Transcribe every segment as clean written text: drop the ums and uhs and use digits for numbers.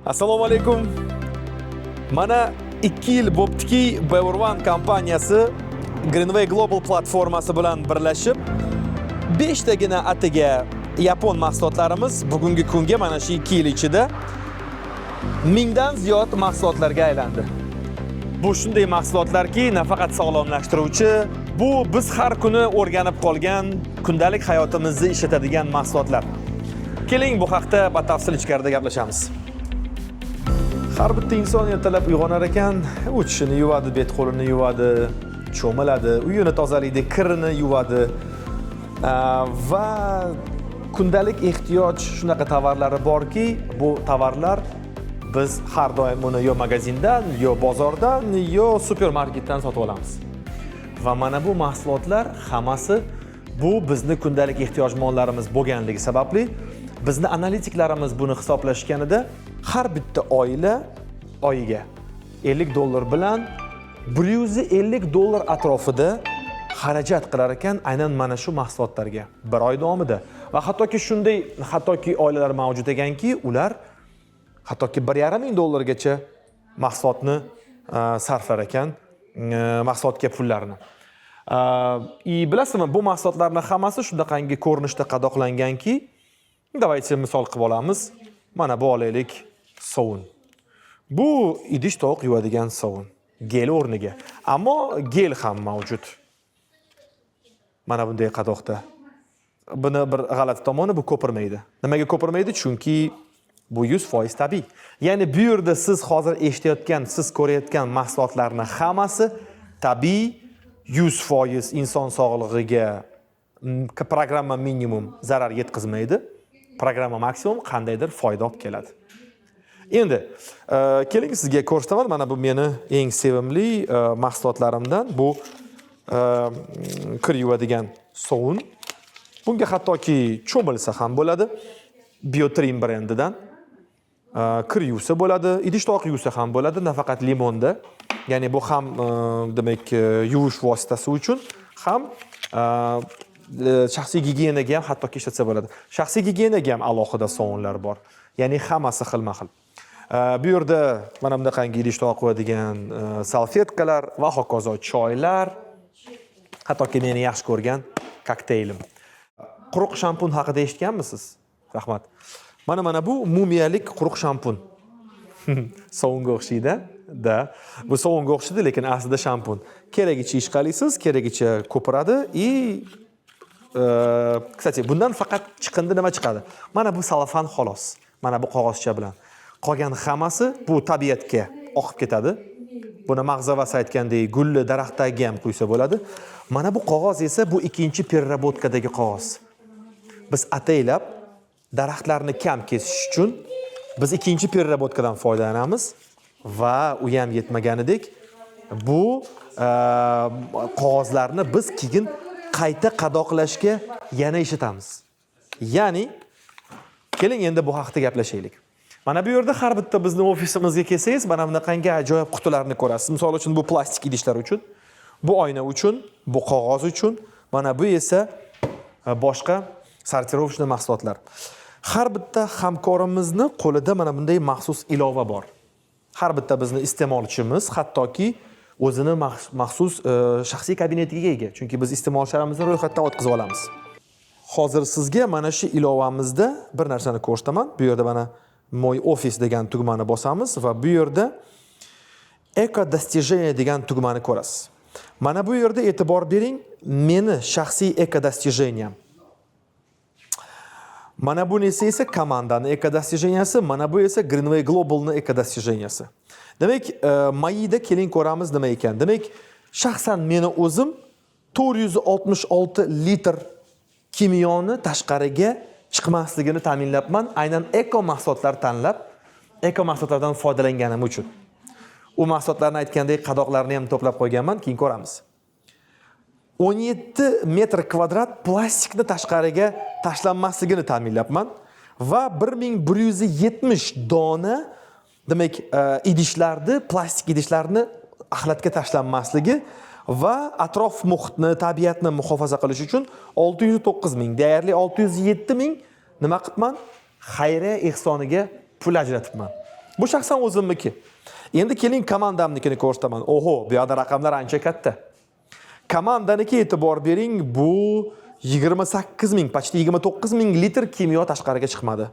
Assalomu alaykum. Mana 2 yil bo'ptiki, Bever kompaniyasi Greenway Global platformasi bilan birlashib, beshtagina atigi yapon mahsulotlarimiz bugungi kunga mana shu 2 yil ichida mingdan ziyod mahsulotlarga aylandi. Bu shunday mahsulotlarki, nafaqat sog'lomlashtiruvchi, bu biz har kuni o'rganib qolgan, kundalik hayotimizda ishlatadigan mahsulotlar. Keling, bu haqda batafsil ichkarida gaplashamiz. Har bitta inson ertalab uyg'onar ekan, u tishini yuvadi, bet qo'lini yuvadi, cho'miladi, uyini tozalaydi, kirini yuvadi. Va kundalik ehtiyoj shunaqa tovarlari borki, bu tovarlar biz har doim uni yo magazindan, yo bozordan, yo supermarketdan sotib olamiz. Va mana bu mahsulotlar hammasi bu bizni kundalik ehtiyojmondlarimiz bo'lganligi sababli bizni analitiklarimiz buni hisoblashganida har bitta oila oyiga 50 dollar bilan 150 dollar atrofida xarajat qilar ekan aynan mana shu mahsulotlarga bir oy davomida. Va hattoki shunday hattoki oilalar mavjud ekanki, ular hattoki 1,5 ming dollargacha mahsulotni sarflar ekan, mahsulotga pullarni. И bilasizmi, bu mahsulotlarni hammasi shunaqangi ko'rinishda qadoqlanganki, давайте misol qilib olamiz. Mana bu, olaylik, sovun. Bu idish tovoq yuvadigan sovun gel o'rniga, ammo gel ham mavjud mana bunday qadoqda. Buni bir g'alati tomoni, bu ko'pirmaydi. Nimaga ko'pirmaydi? Chunki bu 100% tabiiy. Ya'ni bu yerda siz hozir eshitayotgan, siz ko'rayotgan mahsulotlarni hammasi tabiiy, 100% inson sog'lig'iga программа minimum zarar yetkazmaydi, программа maksimum qandaydir foyda olib keladi. Endi keling, sizga ko'rsataman. Mana bu meni eng sevimli mahsulotlarimdan, bu kir yuvadigan sovun. Bunga hattoki cho'milsa ham bo'ladi, Biotrim brendidan. Kir yuvsa bo'ladi, idish tovoq yuvsa ham bo'ladi, nafaqat limonda. Ya'ni bu ham demak, yuvish vositasi uchun ham, shaxsiy gigiyenaga ham hattoki ishlatsa bo'ladi. Shaxsiy gigiyenaga ham alohida sovunlar bor, ya'ni hammasi xilma xil. Bu yerda mana bunaqangi idish tovoq qo'yadigan salfetkalar va hokazo, choylar, hattoki meni yaxshi ko'rgan kokteylim. Quruq shampun haqida eshitganmisiz? Rahmat. Mana bu mumiyalik quruq shampun sovunga o'xshaydi da. Bu sovunga o'xshaydi, lekin aslida shampun. Keragicha ishqalaysiz, keragicha ko'piradi. И кстати, bundan faqat chiqindi nima chiqadi? Mana bu salofan xolos, mana bu qog'ozcha bilan. Qolgan hammasi bu tabiatga oqib ketadi. Buni mag'zavasi aytgandek, gulli daraxt tagiga ham quysa bo'ladi. Mana bu qog'oz esa bu ikkinchi переработка dagi qog'oz. Biz ataylab daraxtlarni kam kesish uchun biz ikkinchi переработка dan foydalanamiz. Va u ham yetmaganidek, bu qog'ozlarni biz keyin qayta qadoqlashga yana ishlatamiz. Ya'ni keling, endi bu haqida gaplashaylik. Mana bu yerda har bitta bizni ofisimizga kelsangiz, mana bunaqangi ajoyib qutilarni ko'rasiz. Misol uchun, bu plastik idishlar uchun, bu oyna uchun, bu qog'oz uchun, mana bu esa boshqa сортировочный mahsulotlar. Har bitta hamkorimizni qo'lida mana bunday maxsus ilova bor. Har bitta bizni iste'molchimiz hattoki o'zini maxsus shaxsiy kabinetiga ega, chunki biz iste'molchilarimizni ro'yxatdan o'tkazib olamiz. Hozir sizga mana shu ilovamizda bir narsani ko'rsataman. Bu yerda mana "Мой офис" degan tugmani bosamiz va bu yerda "Эко достижение" degan tugmani ko'rasiz. Mana bu yerda e'tibor bering, meni shaxsiy эко достижения m. Mana bunisi esa komandani эко достижения si, mana bu esa Greenway Globalni эко достижения si. Demak, "Мои" da keling, ko'ramiz nima ekan. Demak, shaxsan meni o'zim 466 litr kimyoni tashqariga chiqmasligini ta'minlabman, aynan eko mahsulotlar tanlab, eko mahsulotlardan foydalanganim uchun. U mahsulotlarni aytgandek, qadoqlarni ham to'plab qo'yganman, keyin ko'ramiz. 17 metr kvadrat plastikni tashqariga tashlanmasligini ta'minlabman va 1170 dona, demak, idishlarni, plastik idishlarni axlatga tashlanmasligi va atrof muhitni, tabiatni muhofaza qilish uchun 609 ming, deyarli 607 ming nima qilibman? Xayriya ehsoniga pul ajratibman. Bu shaxsan o'zimniki. Endi keling, komandamnikini ko'rsataman. Oho, bu yoqda raqamlar ancha katta. Komandaniki, e'tibor bering, bu 28 ming, почти 29 ming litr kimyo tashqariga chiqmadi.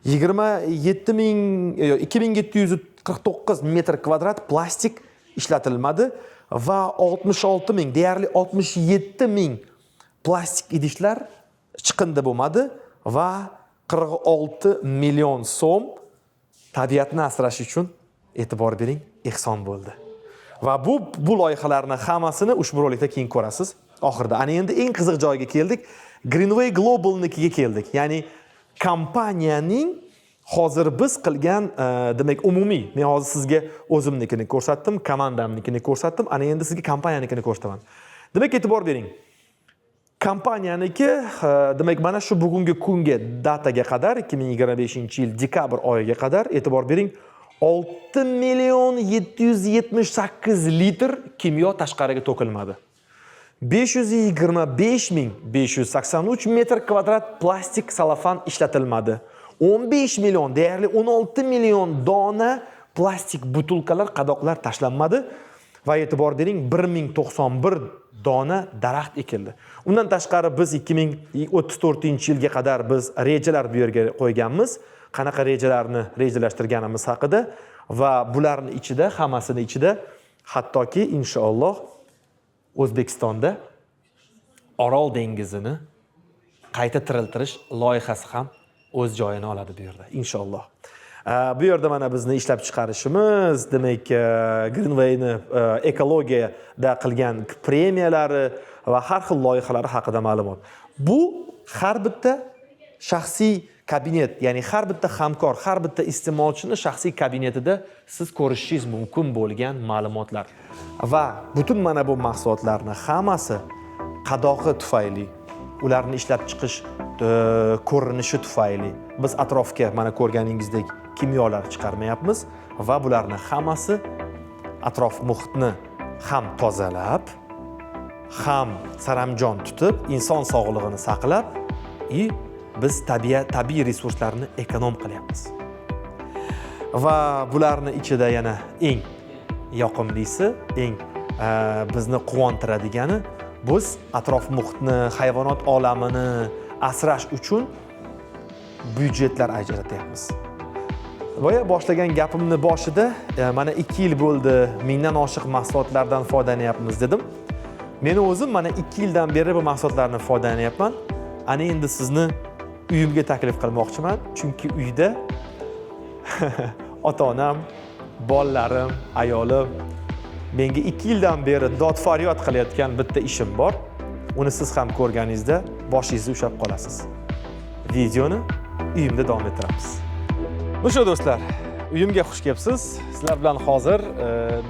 27 ming, 2749 metr kvadrat plastik ishlatilmadi va 66 ming, deyarli 67 ming plastik idishlar chiqindi bo'lmadi va 46 million so'm tabiatni asrash uchun, e'tibor bering, ehson bo'ldi. Va bu loyihalarni hammasini ushbu rolikda keyin ko'rasiz oxirida. Ana endi eng qiziq joyga keldik. Greenway Globalnikiga keldik. Ya'ni kompaniyaning hozir biz qilgan, demak, umumiy, men hozir sizga o'zimnikini ko'rsatdim, komandamnikini ko'rsatdim, ana endi sizga kompaniyanikini ko'rsataman. Demak, e'tibor bering. Kompaniyaniki, demak, mana shu bugungi kunga, дата ga qadar, 2025 yil dekabr oyiga qadar, e'tibor bering, 6 million 778 litr kimyo tashqariga to'kilmadi. 525 ming 583 metr kvadrat plastik salofan ishlatilmadi. 15 million, deyarli 16 million dona plastik butilkalar, qadoqlar tashlanmadi va, e'tibor bering, 1091 dona daraxt ekildi. Undan tashqari, biz 2034 yilga qadar biz rejalar bu yerga qo'yganmiz. Qanaqa rejalarni rejalashtirganimiz haqida va bularni ichida, hammasini ichida hattoki, inshaalloh, O'zbekistonda Orol dengizini qayta tiriltirish loyihasi ham o'z joyini oladi bu yerda, inshaalloh. Bu yerda mana bizni ishlab chiqarishimiz, demak, Greenwayni ekologiyada qilgan premiyalari va har xil loyihalari haqida ma'lumot. Bu har bitta shaxsiy kabinet, ya'ni har bitta hamkor, har bitta iste'molchini shaxsiy kabinetida siz ko'rishingiz mumkin bo'lgan ma'lumotlar. Va butun mana bu mahsulotlarni hammasi qadog'i tufayli, ularni ishlab chiqish ko'rinishi tufayli biz atrofga, mana ko'rganingizdek, kimyolar chiqarmayapmiz va bularni hammasi atrof muhitni ham tozalab, ham saramjon tutib, inson sog'lig'ini saqlab и biz tabiat, tabiiy resurslarni эконом qilyapmiz. Va bularni ichida yana eng yoqimlisi, eng bizni quvontiradigani, biz atrof muhitni, hayvonot olamini asrash uchun byudjetlar ajratyapmiz. Boya boshlagan gapimni boshida mana 2 yil bo'ldi, mingdan oshiq mahsulotlardan foydalanyapmiz dedim. Meni o'zim mana 2 yildan beri bu mahsulotlarni foydalanyapman. Ana endi sizni uyimga taklif qilmoqchiman, chunki uyda ota onam, bolalarim, ayolim menga 2 yildan beri dod faryod qilayotgan bitta ishim bor. Uni siz ham ko'rganingizda boshingizni ushlab qolasiz. Videoni uyimda davom ettiramiz. Ну что, do'stlar, uyimga xush kelibsiz. Sizlar bilan hozir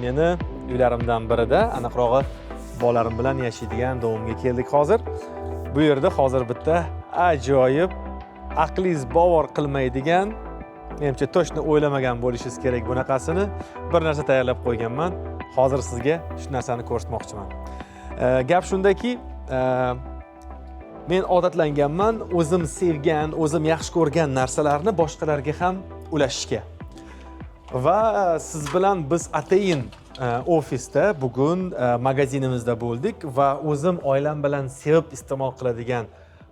meni uylarimdan birida, aniqrog'i, bolalarim bilan yashaydigan дом imga keldik hozir. Bu yerda hozir bitta ajoyib, aqlingiz bovar qilmaydigan, menimcha, точно o'ylamagan bo'lishingiz kerak bunaqasini, bir narsa tayyorlab qo'yganman. Hozir sizga shu narsani ko'rsatmoqchiman. Gap shundaki, men odatlanganman o'zim sevgan, o'zim yaxshi ko'rgan narsalarni boshqalarga ham ulashishga. Va siz bilan biz atayin ofisda bugun magazinimizda bo'ldik va o'zim oilam bilan sevib iste'mol qiladigan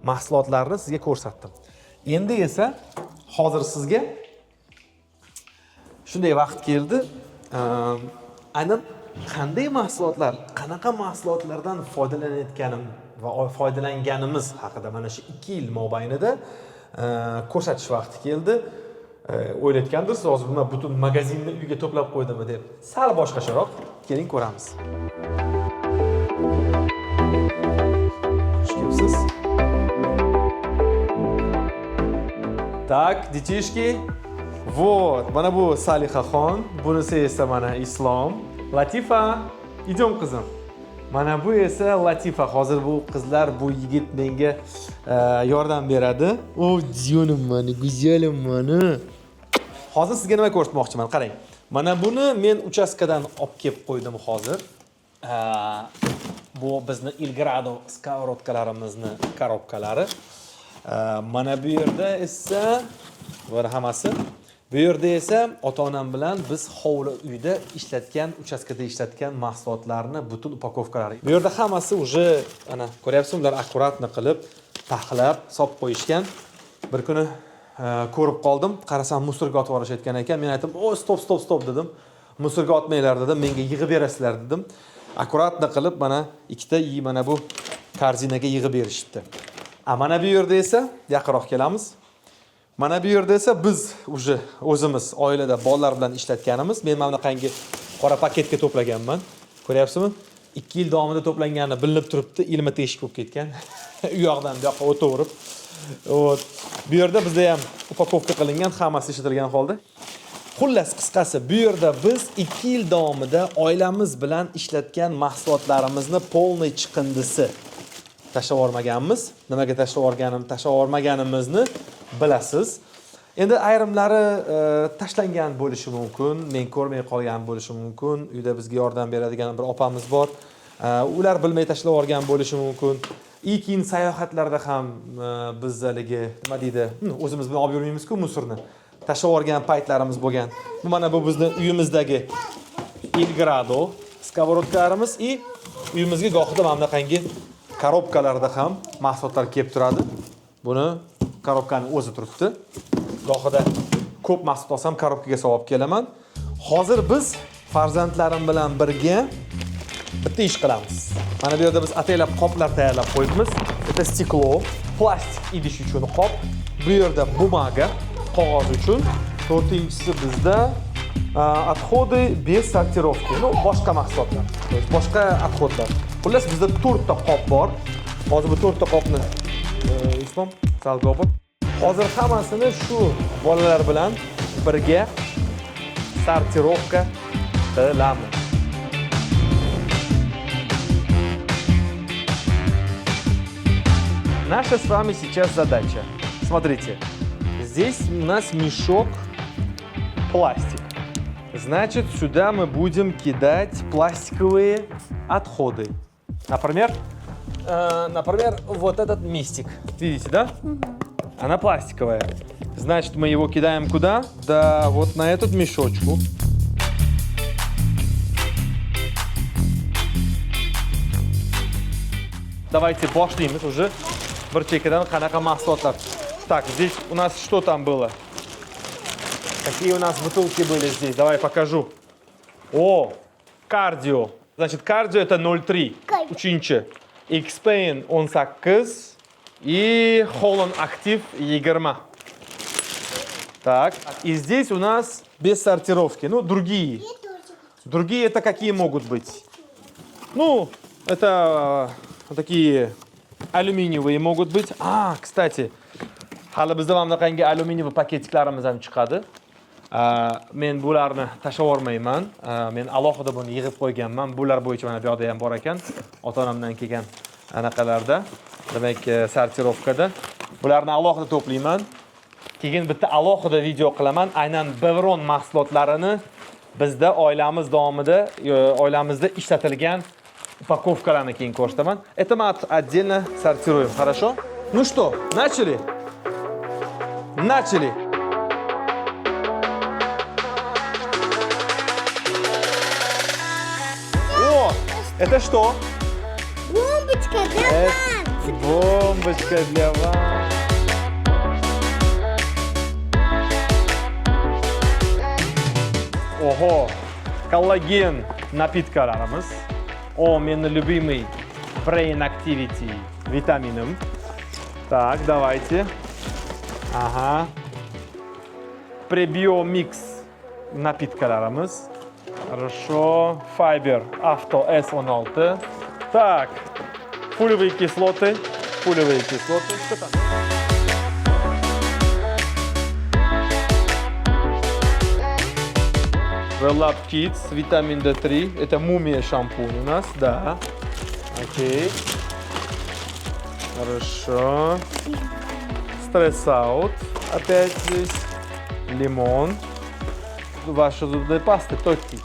mahsulotlarni sizga ko'rsatdim. Endi esa hozir sizga shunday vaqt keldi, aynan qanday mahsulotlar, qanaqa mahsulotlardan foydalanayotganim va foydalanganimiz haqida mana shu 2 yil mobaynida ko'rsatish vaqti keldi. O'ylayotgandirsiz, hozir nima, butun magazinni uyga to'plab qo'ydimi deb. Sal boshqacharoq, keling, ko'ramiz. Xush kelibsiz. Так, детишки, вот, mana bu Salixaxon, bunisi esa mana Islom. Latifa, идем, qizim. Mana bu esa Latifa. Hozir bu qizlar, bu yigit menga yordam beradi. O, jonim mani, go'zalim mani. Hozir sizga nima ko'rsatmoqchiman, qarang. Mana buni men uchastkadan olib kelib qo'ydim hozir. Bu bizni Ilgrado сковородка larimizni коробка lari. Mana bu yerda esa bular hammasi. Bu yerda esa ota-onam bilan biz hovli uyda ishlatgan, uchastkada ishlatgan mahsulotlarni butun упаковка lari. Bu yerda hammasi уже, ana, ko'ryapsizmi, ular аккуратно qilib, taxlab, solib qo'yishgan. Bir kuni ko'rib qoldim, qarasam, мусор ga otib yuborishayotgan ekan. Men aytdim: "O, стоп, стоп, стоп", dedim. "Мусор ga otmanglar", dedim, "menga yig'ib berasizlar", dedim. Аккуратно qilib mana ikkita и mana bu корзина ga yig'ib berishibdi. A mana bu yerda esa, yaqinroq kelamiz. Mana bu yerda esa biz уже o'zimiz oilada bolalar bilan ishlatganimiz. Men mana bunaqangi qora paketga to'plaganman. Ko'ryapsizmi? 2 yil davomida to'plangani bilinib turibdi, ilma teshik bo'lib ketgan. U yoqdan bu yoqqa o'taverib. Вот. Bu yerda bizda ham упаковка qilingan, hammasi ishlatilgan holda. Xullas, qisqasi, bu yerda biz 2 yil davomida oilamiz bilan ishlatgan mahsulotlarimizni полный chiqindisi, tashlab yubormaganmiz. Nimaga tashlab yubormaganimizni bilasiz. Endi ayrimlari tashlangan bo'lishi mumkin, men ko'rmay qolgan bo'lishi mumkin. Uyda bizga yordam beradigan bir opamiz bor. Ular bilmay tashlab yuborgan bo'lishi mumkin. И keyin sayohatlarda ham biz haligi, nima deydi, o'zimiz bilan olib yurmaymiz-ku мусор ni. Tashlab yuborgan paytlarimiz bo'lgan. Bu, mana bu bizni uyimizdagi Elgrado сковородка larimiz и uyimizga gohida mana bunaqangi коробка larda ham mahsulotlar kelib turadi. Buni коробка ni o'zi turibdi. Gohida ko'p mahsulot olsam, коробка ga solib kelaman. Hozir biz farzandlarim bilan birga bitta ish qilamiz. Mana bu yerda biz ataylab qoplar tayyorlab qo'yibmiz. Это стекло, plastik idish uchun qop. Bu yerda бумага, qog'oz uchun. To'rtinchisi bizda отходы без сортировки. Ну, boshqa mahsulotlar. То есть boshqa отход lar. Xullas, bizda to'rtta qop bor. Hozir bu to'rtta qopni, Islom, salga olib. Hozir hammasini shu bolalar bilan birga сортировка qilamiz. Наша с вами сейчас задача. Смотрите, здесь у нас мешок пластик. Значит, сюда мы будем кидать пластиковые отходы. Например, вот этот мистик. Видите, да? Она пластиковая. Значит, мы его кидаем куда? Да, вот на этот мешочку. Давайте boshlaymiz уже. Bir chekkadan qanaqa mahsulotlar. Так, здесь у нас что там было? Какие у нас бутылки были здесь? Давай покажу. О, кардио. Значит, кардио это 0,3. Кайф. Uchinchi. Xpain 18 и Holon Active 20. Так, и здесь у нас без сортировки. Ну, другие. Другие это какие могут быть? Ну, это такие алюминиевые могут быть. А, кстати, hali bizda mana bunaqangi алюминиевый пакетик larimiz ham chiqadi. Men bularni tashlab yubormayman. Men alohida buni yig'ib qo'yganman. Bular bo'yicha mana bu yoqda ham bor ekan. Ota-onamdan kelgan anaqalarda. Demak, сортировка da. Bularni alohida to'playman. Keyin bitta alohida video qilaman. Aynan Bevron mahsulotlarini bizda oilamiz davomida, oilamizda ishlatilgan упаковка larni keyin ko'rsataman. Это мы отдельно сортируем, хорошо? Ну что, начали? Начали! О, это что? Бомбочка для ванн. Бомбочка для ванн. Ого, коллаген напитка larimiz. О, meni любимый Brain Activity vitaminim. Так, давайте. Ага. Prebiomix напитка larimiz. Хорошо. Fiber Auto S16. Так, фолиевые кислоты. Фолиевые кислоты. Что там? Well Kids, витамин D3. Это мумия шампунь у нас, да. Окей. Хорошо. Стресс аут. Опять здесь. Лимон. Ваша зубная паста, Тотти.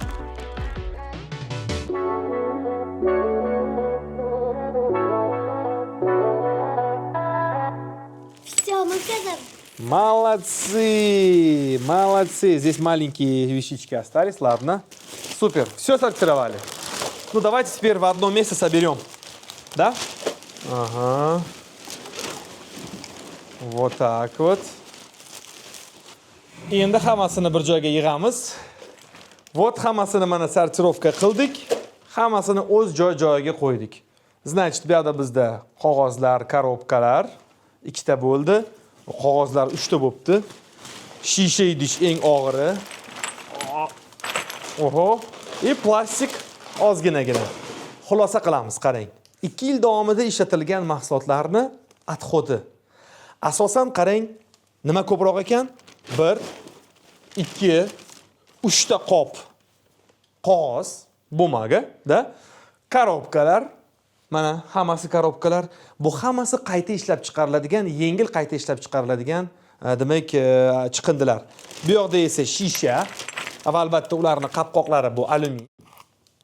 Все, мы все Молодцы, молодцы. Здесь маленькие вещички остались, ладно. Супер, все сортировали. Ну, давайте теперь в одном месте соберем. Да? Ага. Вот так вот. Endi hammasini bir joyga yig'amiz. Вот, hammasini mana сортировка qildik. Hammasini o'z joy-joyiga qo'ydik. Значит, bu yoqda bizda qog'ozlar, коробка lar ikkita bo'ldi. Qog'ozlar uchta bo'libdi. Shisha idish eng og'iri. Oho. И plastik ozginagina. Xulosa qilamiz, qarang. 2 yil davomida ishlatilgan mahsulotlarni отход i. Asosan qarang, nima ko'proq ekan? 1, 2, 3 ta qop qog'oz, бумага, да? Коробка lar, mana hammasi коробка lar. Bu hammasi qayta ishlab chiqariladigan, yengil qayta ishlab chiqariladigan, demak, chiqindilar. Bu yoqda esa shisha va albatta ularni qopqoqlari bu alyumin.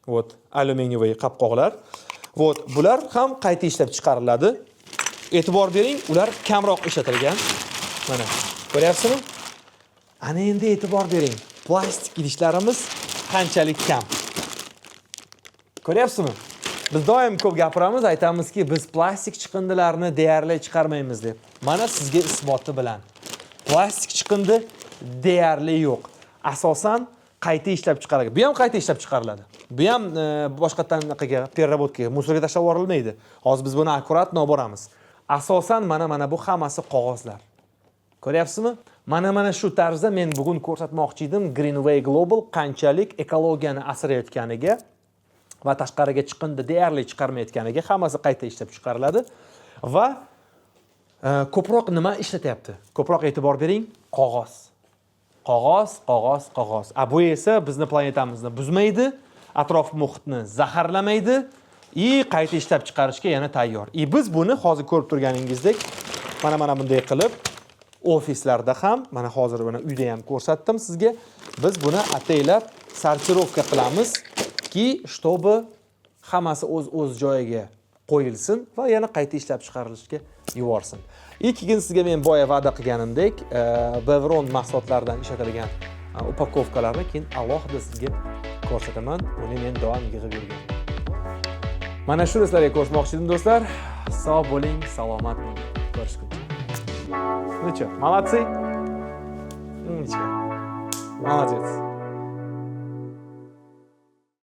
Вот, алюминиевый qopqoqlar. Вот, bular ham qayta ishlab chiqariladi. E'tibor bering, ular kamroq ishlatilgan. Mana, ko'ryapsizmi? Ana endi e'tibor bering. Plastik idishlarimiz qanchalik kam. Ko'ryapsizmi? Biz doim ko'p gapiramiz, aytamizki, biz plastik chiqindilarni deyarli chiqarmaymiz deb. Mana sizga isboti bilan. Plastik chiqindi deyarli yo'q. Asosan qayta ishlab chiqariladi. Bu ham qayta ishlab chiqariladi. Bu ham boshqatdan anaqaga, переработка ga, мусор ga tashlab yuborilmaydi. Hozir biz buni аккуратно olib boramiz. Asosan mana bu hammasi qog'ozlar. Ko'ryapsizmi? Mana shu tarzda men bugun ko'rsatmoqchi edim Greenway Global qanchalik ekologiyani asrayotganiga va tashqariga chiqindi deyarli chiqarmayotganiga, hammasi qayta ishlab chiqariladi va ko'proq nima ishlatyapti? Ko'proq e'tibor bering, qog'oz. Qog'oz, qog'oz, qog'oz. A bu esa bizni planetamizni buzmaydi, atrof muhitni zaharlamaydi и qayta ishlab chiqarishga yana tayyor. И biz buni hozir ko'rib turganingizdek mana bunday qilib ofislarda ham, mana hozir mana uyda ham ko'rsatdim sizga. Biz buni ataylab сортировка qilamizki, чтобы hammasi o'z o'z joyiga qo'yilsin va yana qayta ishlab chiqarilishga yuborsin. И keyin sizga men boya va'da qilganimdek, Bevron mahsulotlaridan ishlatilgan упаковка larni keyin alohida sizga ko'rsataman. Uni men doim yig'ib yurganman. Mana shuni sizlarga ko'rsatmoqchi edim, do'stlar. Sog' bo'ling, salomat bo'ling. Ko'rishguncha. Ну что, молодцы? Умничка. Молодец.